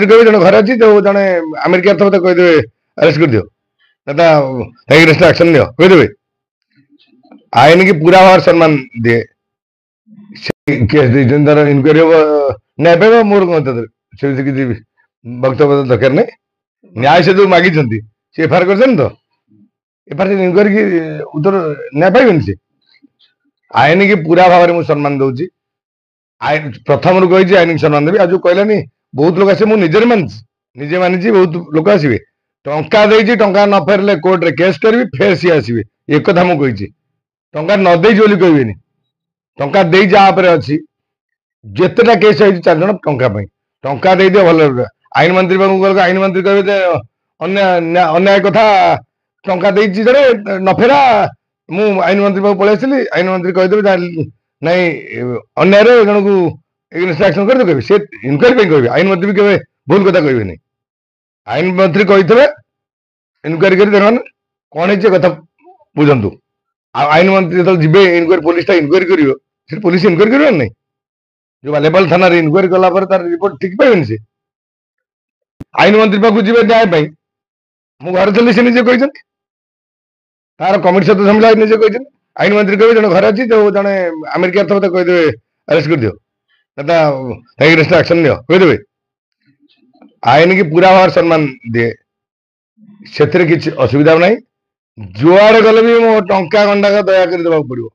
କହିବେ ଜଣେ ଘରେ ଅଛି, ଯୋଉ ଜଣେ ଆମେରିକା ଥିବ ତାକୁ କହିଦେବେ ଆରେଷ୍ଟ କରିଦିଅ, ତା ଏଗେନଷ୍ଟ ଆକ୍ସନ ନିଅ କହିଦେବେ। ଆଇନ କି ପୁରା ଭାବରେ ସମ୍ମାନ ଦିଏ। ସେ କେସ୍ ଦେଇଛନ୍ତି, ତାର ଇନକ୍ୱାରି ହବ, ନ୍ୟାୟ ପାଇବ। ମୋର କଣ ତାଦେହରେ ସେମିତି କିଛି ବକ୍ତବ୍ୟ ଦରକାର ନାହିଁ। ନ୍ୟାୟ ସେ ଯୋଉ ମାଗିଛନ୍ତି, ସେ ଏଫଆଇଆର କରିଛନ୍ତି ତ, ଏଫଆଇଆର ଇନକ୍ୱାରି କି ଉତ୍ତର ନ୍ୟାୟ ପାଇବେନି ସେ? ଆଇନ କି ପୁରା ଭାବରେ ମୁଁ ସମ୍ମାନ ଦଉଛି। ଆଇନ ପ୍ରଥମରୁ କହିଛି, ଆଇନକୁ ସମ୍ମାନ ଦେବି। ଆଉ ଯୋଉ କହିଲାନି ବହୁତ ଲୋକ ଆସିବେ, ମୁଁ ନିଜରେ ମାନିଛି, ନିଜେ ମାନିଛି। ବହୁତ ଲୋକ ଆସିବେ, ଟଙ୍କା ଦେଇଛି, ଟଙ୍କା ନ ଫେରିଲେ କୋର୍ଟରେ କେସ୍ କରିବି, ଫେର ସିଏ ଆସିବେ, ଏ କଥା ମୁଁ କହିଛି। ଟଙ୍କା ନ ଦେଇଛି ବୋଲି କହିବେନି। ଟଙ୍କା ଦେଇ ଯାହା ଉପରେ ଅଛି, ଯେତେଟା କେସ୍ ହେଇଛି 4 ଜଣ ଟଙ୍କା ପାଇଁ, ଟଙ୍କା ଦେଇଦିଅ ଭଲ। ଆଇନ ମନ୍ତ୍ରୀ ପାଖକୁ ଗଲେ ଆଇନ ମନ୍ତ୍ରୀ କହିବେ ଯେ ଅନ୍ୟାୟ କଥା, ଟଙ୍କା ଦେଇଛି ଜଣେ ନ ଫେରା। ମୁଁ ଆଇନ ମନ୍ତ୍ରୀ ପାଖକୁ ପଳେଇ ଆସିଲି, ଆଇନ ମନ୍ତ୍ରୀ କହିଦେବେ ନାଇଁ ଅନ୍ୟାୟରେ ଜଣକୁ ଏଗେନଷ୍ଟ ଆକ୍ସନ କରିଦେବେ। କହିବେ ସେ ଇନକ୍ୱାରି ପାଇଁ କହିବେ। ଆଇନ ମନ୍ତ୍ରୀ ବି କେବେ ଭୁଲ କଥା କହିବେନି। ଆଇନ ମନ୍ତ୍ରୀ କହିଥିବେ ଇନକ୍ୱାରି କରି ଦେଖନ୍ତୁ କଣ ହେଇଛି, କଥା ବୁଝନ୍ତୁ। ଆଉ ଆଇନ ମନ୍ତ୍ରୀ ଯେତେବେଳେ ଯିବେ ଇନକ୍ୱାରି, ପୋଲିସଟା ଇନକ୍ୱାରି କରିବ, ସେଠି ପୋଲିସ ଇନକ୍ୱାରି କରିବେନି ନାଇଁ? ଯୋଉ ବାଲିଆପାଳ ଥାନାରେ ଇନକ୍ୱାରି କଲା ପରେ ତାର ରିପୋର୍ଟ ଠିକ ପାଇବେନି ସେ? ଆଇନ ମନ୍ତ୍ରୀ ପାଖକୁ ଯିବେ ନ୍ୟାୟ ପାଇଁ। ମୁଁ ଘରେ ଥିଲି, ସେ ନିଜେ କହିଛନ୍ତି। ତାର କମିଟି ସହିତ ସମ୍ମିଳନୀ ନିଜେ କହିଛନ୍ତି। ଆଇନ ମନ୍ତ୍ରୀ କହିବେ ଜଣେ ଘରେ ଅଛି, ଯୋଉ ଜଣେ ଆମେରିକା ଥିବ ତାକୁ କହିଦେବେ ଆରେଷ୍ଟ କରିଦିଅ, ତା ଏଗେନଷ୍ଟ ଆକ୍ସନ ନିଅ କହିଦେବେ। ଆଇନ କି ପୁରା ଭାବରେ ସମ୍ମାନ ଦିଏ, ସେଥିରେ କିଛି ଅସୁବିଧା ନାହିଁ। ଯୁଆଡେ ଗଲେ ବି ମୋ ଟଙ୍କା ଗଣ୍ଡାକ ଦୟାକରି ଦେବାକୁ ପଡିବ।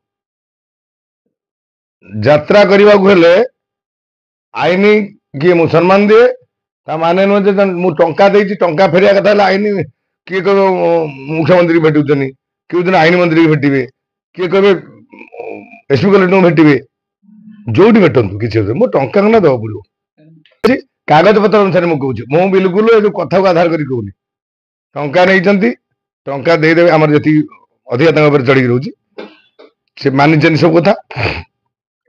ଯାତ୍ରା କରିବାକୁ ହେଲେ ଆଇନ କିଏ ମୁଁ ସମ୍ମାନ ଦିଏ। ତା ମାନେ ନୁହେଁ ଯେ ମୁଁ ଟଙ୍କା ଦେଇଛି, ଟଙ୍କା ଫେରିବା କଥା ହେଲେ ଆଇନ। କିଏ କହିବ ମୁଖ୍ୟମନ୍ତ୍ରୀ ଭେଟୁଛନ୍ତି, କେଉଁ ଦିନ ଆଇନ ମନ୍ତ୍ରୀ ଭେଟିବେ, କିଏ କହିବେ ଏସପି କଲେକ୍ଟରଙ୍କୁ ଭେଟିବେ, ଯୋଉଠି ଭେଟନ୍ତୁ କିଛି ଅସୁବିଧା, ମୋ ଟଙ୍କା ଗଣ୍ଡା ଦେବାକୁ ପଡିବ। କାଗଜ ପତ୍ର ଅନୁସାରେ ମୁଁ କହୁଛି, ମୁଁ ବିଲକୁଲ ଏ ଯୋଉ କଥାକୁ ଆଧାର କରି କହୁନି। ଟଙ୍କା ନେଇଛନ୍ତି, ଟଙ୍କା ଦେଇଦେବେ। ଆମର ଯେତିକି ଅଧିକା ତାଙ୍କ ଉପରେ ଚଢିକି ରହୁଛି, ସେ ମାନିଛନ୍ତି ସବୁ କଥା।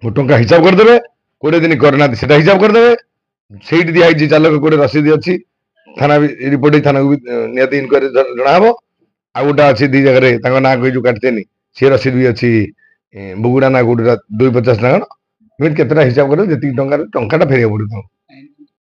ମୋ ଟଙ୍କା ହିସାବ କରିଦେବେ। 20 ଦିନ କରିନାହାନ୍ତି, ସେଟା ହିସାବ କରିଦେବେ। ସେଇଠି ଦିଆହେଇଛି 4 ଲକ୍ଷ 20, ରସିଦ ଅଛି। ଥାନା ବି ରିପୋର୍ଟ, ଥାନାକୁ ବି ନିହାତି ଇନକ୍ୱାରି ଜଣାହବ। ଆଉ ଗୋଟେ ଅଛି 2 ଜାଗାରେ ତାଙ୍କ ନାଁ କହି ଯୋଉ କାଟିଦେନି, ସେ ରସିଦ ବି ଅଛି, ବୁଗୁଡା ନା କୋଉଠି 2.50 ନା କଣ, ଏମିତି କେତେଟା ହିସାବ କରିବେ। ଯେତିକି ଟଙ୍କାର ଟଙ୍କାଟା ଫେରିବାକୁ ପଡିବ ତାଙ୍କୁ।